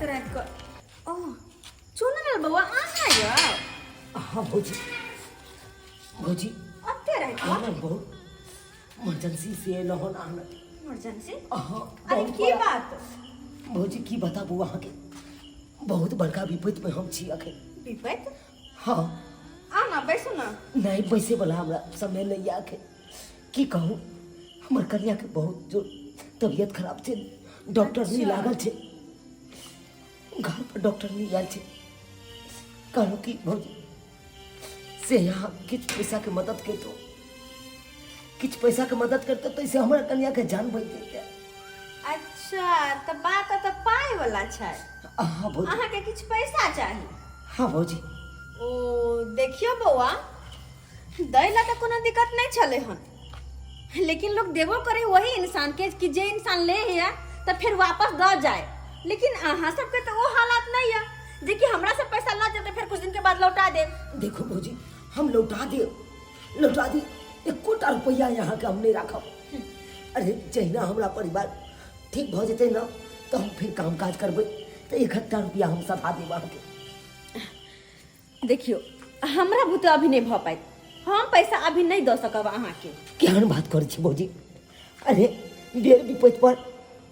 एतेक राति कऽ ओ चुनल बौआ अहाँ यौ हाँ भौजी भौजी एते राति कऽ हमरा बहुत इमरजेंसी से एलहुँ हन अहाँ इमरजेंसी अहाँ अरे बहुत की बड़ा- बात भौजी की बताबू अहाँके बहुत बड़का विपत्तिमे हम छी अखन विपत्ति हाँ आ ना बैसू ना नहि बैसैवला हमरा समय नहि यऽ अखन की कहू हमर कनियाके बहुत जो तबियत खराब छै डॉक्टर नहि लागल छै घर पर डॉक्टर नहि आयल छै कहलहुँ कि भौजी से यहाँ किछु पैसाके मदद करितहुँ किछु पैसाके मदद करितहुँ तऽ एहिसँ हमरा कनियाके जान बचि जैते। अच्छा तऽ बात तऽ पाइ वाला छै। हाँ भौजी। अहाँके किछु पैसा चाही? हाँ भौजी। ओ देखियौ बौआ, दै ला तऽ कोनो दिक्कत नहि छलै हन, लेकिन लोग देबो करे वही इंसान के कि जे इंसान ले है तऽ फेर वापस दऽ जाए, लेकिन अहाँ सबके तऽ ओ हालात नहीं है जे कि हमरा से पैसा लऽ जाए तऽ फेर कुछ दिन के बाद लौटा देब। देखो भौजी, हम लौटा देब, लौटा दी, एकोटा रुपैआ यहाँके हम नहि राखब। अरे जहिना हमरा परिवार ठीक भऽ जेतै ने तऽ हम फेर काम काज करबै तऽ 1 हट्टा रुपैआ हम सधा देब अहाँके। देखियौ, हमरा बुते अभी नहि भऽ पायत, हम पैसा अभी नहि दऽ सकब अहाँके। केहन बात करै छी भौजी? अरे बेर विपत्ति पर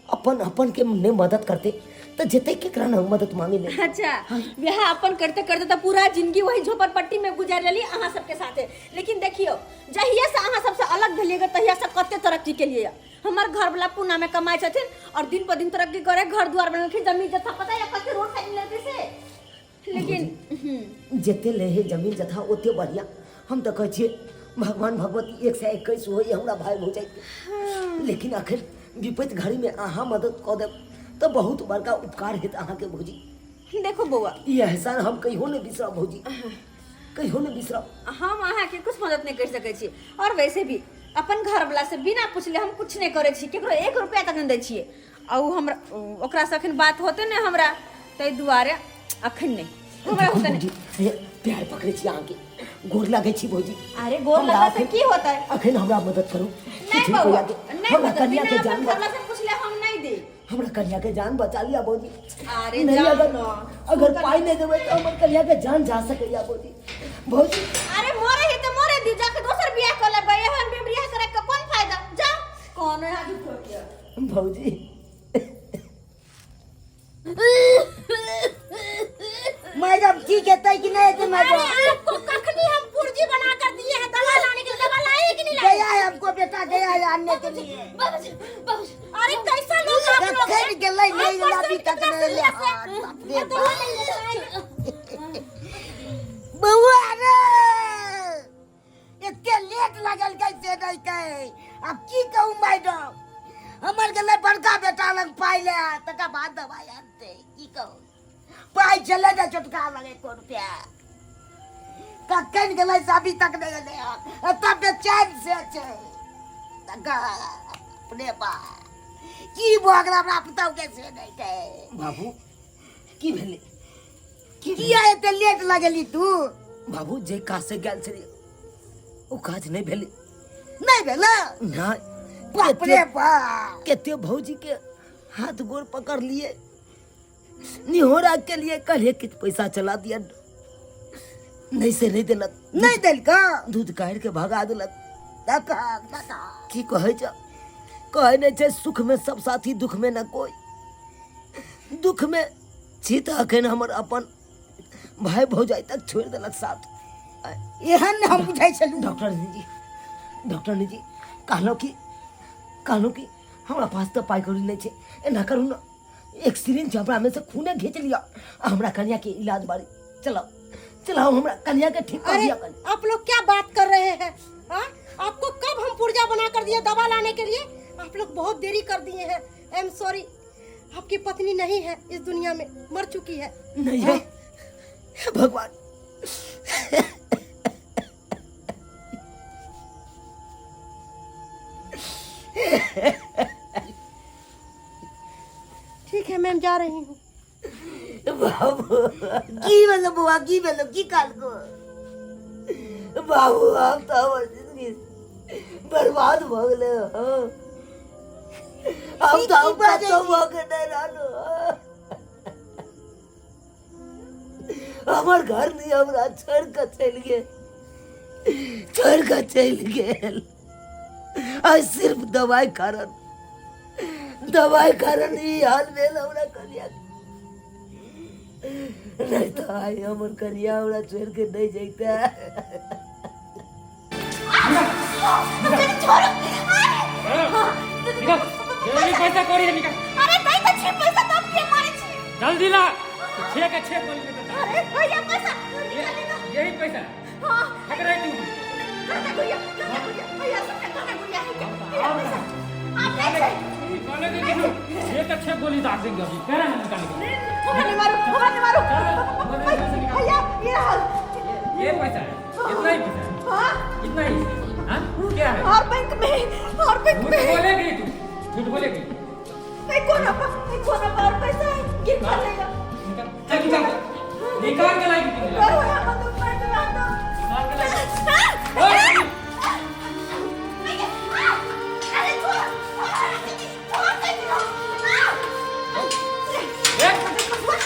अपन अपन के नहि मदद करते तऽ जेतै केकरा ने मदद मांगे ले? अच्छा, वएह अपन करते करते तऽ पूरा जिंदगी वही झोपड़पट्टी में गुजार लेली अहाँ सबके साथे, लेकिन देखियौ जहिया से अहाँ सबसे अलग भेलिए तहिया से कते तरक्की केलिए। हमर घर वाला पूना में कमाई छथिन और दिन पर दिन तरक्की करे, घर द्वार बनेलखिन, जमीन जथा पता है कते रोड साइड लेलखिन से, लेकिन जते ले है जमीन जथा ओते बढ़िया। हम तऽ कहै छियै भगवान भगवती 121 होई हमरा भाई भौजाई के, लेकिन अखन विपत्ति घड़ी में अहाँ मदद कऽ देब तऽ बहुत बड़का उपकार हेत अहाँके भौजी। देखो बौआ, ई एहसान हम कहियो नहि बिसरब भौजी, कहियो नहि बिसरब। हम अहाँके कुछ मदद नहि कर सकै छी, और वैसे भी अपन घर वाला से बिना पूछले हम कुछ नहि करै छी, केकरो 1 रुपया तक नहि दै छियै, आ उ हमरा ओकरा से अखन बात होते नहि हमरा, ताहि दुआरे अखन नहि हमरा देखू होते नहि। भौजी, हे, प्यार पकड़ै छी अहाँके, गोर लागै छी भौजी। अरे गोर हमरा लगला से अखन की होतै? अखन हमरा मदद करू नहीं किछु बौआ, रुपैआ के। नहीं हमरा मदद, कनिया बिना के अपन जान घरवाला से पूछले हम नहीं दे। हमरा कनिया के जान बचा लिया भौजी। अरे नहीं, जान अगर ना। अगर पाई नहीं देबै तऽ हमर कनिया के जान जा सकैया भौजी। भौजी अरे मरे ही तो मरे दी, जाके दोसर बियाह कर लेबै, एहन में बियाह करे के कोन फायदा? जा कौन है आदमी छोड़ के। भौजी मैडम ठीक है तय कि नहीं है मैडम? अरे आपको कखनी हम पुर्जी बना कर दिए हैं दवा लाने के लिए, दवा लाए कि नहीं लाए? गया है हमको बेटा, गया है आने के लिए। बाबूजी, बाबूजी, अरे कैसा लोग आप लोग हैं? कखन गेलै नहीं आप अभी परसेंट तक कितना नहीं सीरियस है? बाप रे और दवा बाप। नहीं लाए। बउआ रे एते लेट लगल कैसे नहीं कहे, अब की कहूँ मैडम, हमर गेलै बड़का बेटा लग पाइ ले, तकर बाद दवाइ आनतै, की कहूँ पाइ छलै ने छोटका लग एको रुपया, कखन गेलै से अभी तक नहि एलै हन, एतऽ बेचैन से छै तकर अपने बाप की भऽ गेलै हमरा पुतहु के से नहि कहै। बाबू की भेलै? की किया एते लेट लगेली तू? बाबू जे काज से गेल छलियै ओ काज नहि भेलै। नहि भेलै? नहि। बाप रे बाप, कते भौजी के हाथ गोर पकड़ लिए, निहोरा के लिए कहलिए किछु पैसा चला दिया, नहीं से नहीं देलक। नहीं देलक? दूध काटि के भगा देलक। देखा, देखा। की कहै छ? कहै नहि छै सुख में सब साथी दुख में न कोई। दुख में छी तऽ अखन हमर अपन भाई भौजाई तक छोड़ि देलक साथ। एहन हम बुझै छलहुँ। डॉक्टर जी, डॉक्टर जी कहलहुँ कि हमरा पास तऽ पाइ कौड़ी नहि छै, एना करू ने एक सिरिंज हमरा में से खूने घींच लिअ आ हमरा कनिया के इलाज बारी चलाओ, चलाओ हमरा कनिया के ठीक कर अरे दिया कनी। आप लोग क्या बात कर रहे हैं? हाँ? आपको कब हम पुर्जा बना कर दिए दवा लाने के लिए? आप लोग बहुत देरी कर दिए हैं, I am sorry. आपकी पत्नी नहीं है इस दुनिया में, मर चुकी है। नहीं है? हे भगवान, ठीक है मैम, जा रही हूँ। बाबू की भेलो बौआ, की भेलो, की कहलको? बाबू आब तऽ हमर जिंदगी बर्बाद भऽ गेलै। हँ आब तऽ हम की बाजै कतौ छी? भऽ के नहि रहलहुँ। हमर घर नहीं हमरा छोड़ के चलि गेल, छोड़ के चलि गेल। आ सिर्फ दवाई कारण, दवाई कारण ई हाल भेल हमरा कनिया। नहीं तो आई हमर कनिया हमरा छोड़ के नहीं जैता। निकाल जल्दी, पैसा कौड़ी है, निकाल। अरे दाई तो छे पैसा तो के मारे छी। जल्दी ला, छे के छे बोल के बता। अरे भैया पैसा निकाली ना। यही पैसा। हां। हक रही तू। काका गुड़िया, काका गुड़िया, भैया सब काका गुड़िया है क्या? भैया पैसा आप नहीं छे। निकाले के किनु छे के छे गोली दाग देंगे अभी। कह रहा है निकालने के। हमरा नहीं मारो, हमरा नहीं मारो। भैया ये हाल। ये पैसा है, इतना ही पैसा है। हां। इतना ही। हां क्या है? और बैंक में, और बैंक झूठ में। बोलेगी तू, झूठ बोलेगी। नहीं कोना पर, नहीं कोना पर और पैसा है, गिर पड़ेगा। निकाल, चल निकाल, निकाल के लाएगी तू। डर है हम तो पैसा ला दो। निकाल के लाएगी। ओए, अरे छोड़, छोड़ दे। देख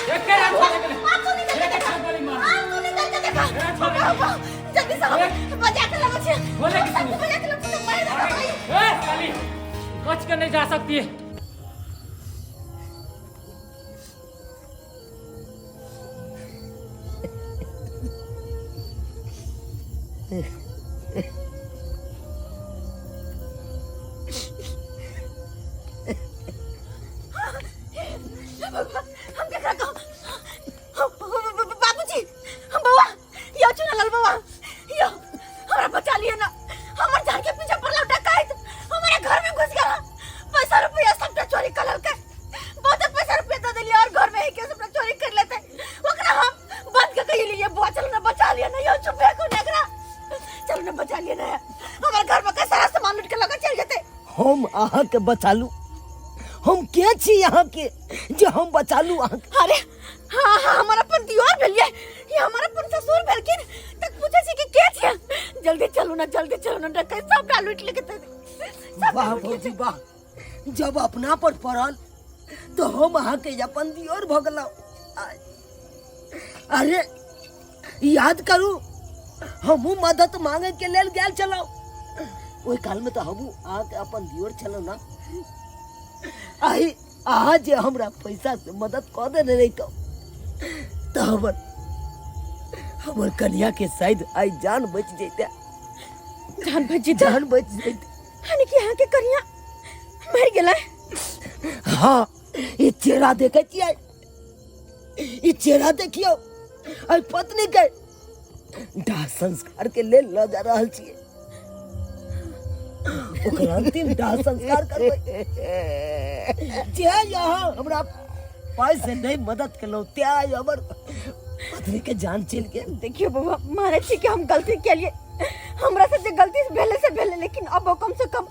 देख के राम छोड़ने के लिए। आप तो नहीं छे के छे गोली मार। आप तो नहीं करते देखा। ए, छोड़। जल्दी से बजा के लगो छे। बोले कि तू? बजा के लगो तो मार दे भाई। ए साली, बच के नहीं जा सकती है। हम केकरा कहब? बाबूजी, हम बउआ, यो चुनालाल बउआ, यो हमरा बचा लिए ना। हमर जान के पीछे पड़ल डकैत, हमारे घर में घुस गेल, पैसा रुपया सबटा चोरी कर लेलकै। बहुत पैसा रुपया दे देलियै और घर में ही के सबटा चोरी कर लेते। ओकरा हम बंद के कहिलियै, बउआ चल ना बचा लिए ना, यो चुप को ना एकरा, चल ना बचा लिए ना। हमर घर में के सारा सामान लूट के लगा चल जेतै। हम अहाँ के बचालू? हम के छी अहाँ के जे हम बचालू अहाँ के? अरे हाँ हाँ, हमारा अपन दियोर भेलिए, ये हमारा अपन ससुर भेलखिन तक पूछे छी कि के छियै। जल्दी चलू ना, जल्दी चलू ना, डकैत सबटा लूट लेके ते। वाह भौजी वाह, जब अपना पर पड़ल तो हम अहाँ के अपन दियोर भऽ गेलहुँ। अरे याद करू, हमहूँ मदद मांगे के लेल गेल छलहुँ ओहि काल में, तो हमहूँ अहाँके अपन दियोर छलहुँ ना। आइ अहाँ जे हमरा पैसा से मदद कऽ देने रहितहुँ तऽ हमर हमर कनिया के शायद आइ जान बचि जैते। जान बच जेतै? जान बचि जैते। यानी कि अहाँके कनिया मरि गेलै? हाँ, ई चेहरा देखै छियै, ई चेहरा देखियौ। एहि पत्नी के दाह संस्कार के लेल लऽ जा रहल छियै, ओकर अंतिम दाह संस्कार करबै। जे यहाँ हमरा पाइ से नहीं मदद केलहुँ, ते आइ हमर पत्नी के जान चलि गेल। देखियो बउआ, मानै छी कि हम गलती केलिए, हमरा से जे गलती भेलै से भेलै, लेकिन अब कम से कम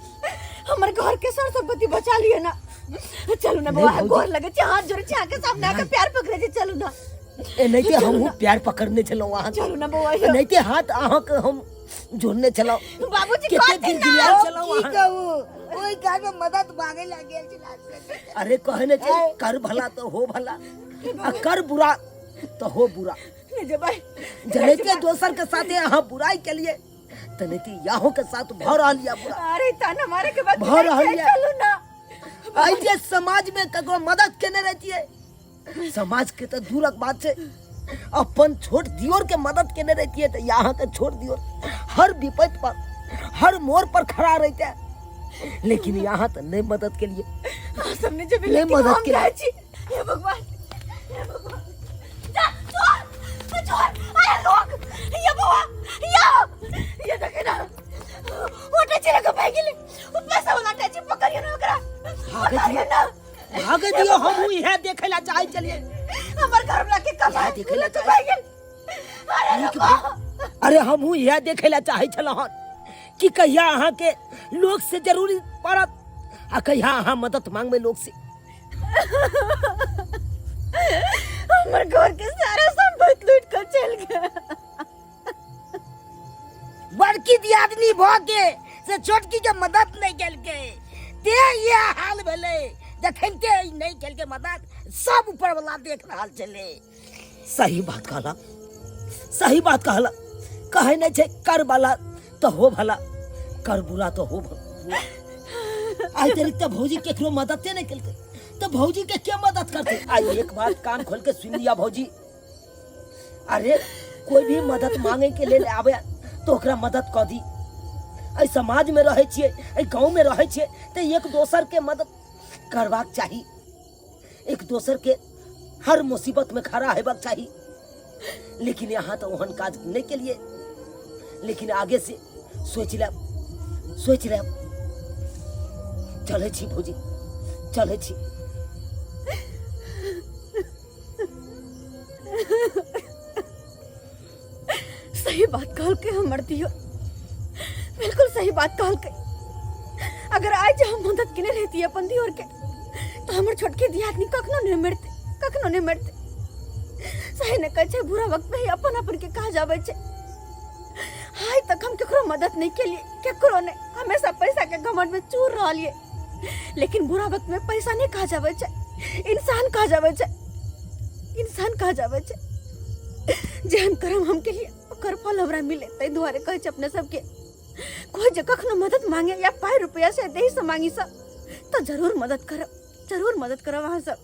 हमर घर के सर संपत्ति बचा लिए ना। चलू ना बउआ, भौजी। गोर लगे छी, हाथ जोड़े छी अहाँके सामने, अहाँके प्यार पकड़े छी, चलू ना। एनाहिते हमहूँ प्यार पकड़ने छलहुँ अहाँके। चलू ना बउआ, यौ। एनाहिते हाथ अहाँके हम जोड़ने छलहुँ। बाबूजी कते कहथिन ना। गिड़गिड़ायल छलहुँ की अहाँ। कहू, ओहि काल में मदद मांगे ला गेल छला। अरे कहने छै कर भला तो हो भला, आ कर बुरा तो हो बुरा। नहि जेबै। जनाहिते दोसर के साथे अहाँ बुराई केलिए, तनाहिते याहो के साथ भऽ रहल यऽ बुरा। अरे ताना मारे के बाद भऽ रहल यऽ। चलू ना। आइ जे समाज में ककरो मदद केने रहितियै, समाज के तऽ दूरक बात छै, अपन छोट दियोर के मदद केने रहितियै तऽ यहाँ के छोट दियोर हर विपत पर हर मोड़ पर खड़ा रहिते, लेकिन यहाँ तऽ नहीं मदद के लिए। अहाँ सब नहि जेबै, नहि लेकिन मदद हम केलियै। जाइ छी। हे भगवान, हे भगवान, जा चोर चोर, अरे लोग, ये बउआ, यो ये देखे ना, ओ टैक्सी लगा भाग गेलै, ओ पैसा वाला टैक्सी पकड़ियो ना ओकरा, भागै पकड़ियो ना। भागे दियो, हमहूँ इएह देखै ला चाहै छलियै। हमर घर वाला के कमाई इएह देखै ला लऽ चाहै। भागि गेल। अरे नीक रुको। भेल। अरे हमहूँ इएह देखै ला चाहै छलहुँ हन कि कहिया अहाँके लोक से जरूरी पड़त आ कहिया अहाँ मदद मांगबै लोक से। हमर घर के सारा संपत्ति लूट कर चल गया। बड़की दियादनी भऽ के से छोटकी के मदद नहि केलकै, ते इएह हाल भेलै। जखनते ई नहि केलकै मदद, सब ऊपर वाला देख रहल छलै। सही बात कहला। सही बात कहला। कहै नहि छै कर वाला तो हो भला, कर बुरा तो हो बुरा। आइ तक तऽ भौजी केकरो मददे नहि केलकै, तऽ भौजी के के मदद करतै? आई एक बात कान खोल के सुन लिया भौजी, अरे कोई भी मदद मांगे के लेल आवे तो ओकरा मदद कऽ दी। एहि समाज में रहै छियै, एहि गाँव में रहै छियै, तऽ एक दोसर के मदद करबाक चाही, एक दोसर के हर मुसीबत में खड़ा हेबाक चाही। लेकिन यहाँ तऽ ओहन काज नहि केलियै, लेकिन आगे से सोचि लेब, सोचि लेब। चलै छी भौजी, चलै छी। सही बात कहलकै हमर दियो, बिल्कुल सही बात कहलकै। अगर आज हम मदद केने रहती अपन दियोर के तो हमर छोटकी दियादनी कखनो नहीं मरते, कखनो नहीं मरते। सही ने कहै छै बुरा वक्त में ही अपन अपन के काज आबै छै। आइ तक हम केकरो मदद नहीं केलिए, केकरो नहीं, हमेशा पैसा के घमंड में चूर रहलिए। लेकिन बुरा वक्त में पैसा नहीं काज आबै छै, इंसान काज आबै छै, इंसान काज आबै छै। जेहन कर्म हम केलिए ओकर फल हमरा मिले। ताहि दुआरे कहै छै अपने सबके कोई जे कखनो मदद मांगे या पाइ रुपया से देही से मांगी सब तो जरूर मदद करब, जरूर मदद करब अहाँ सब।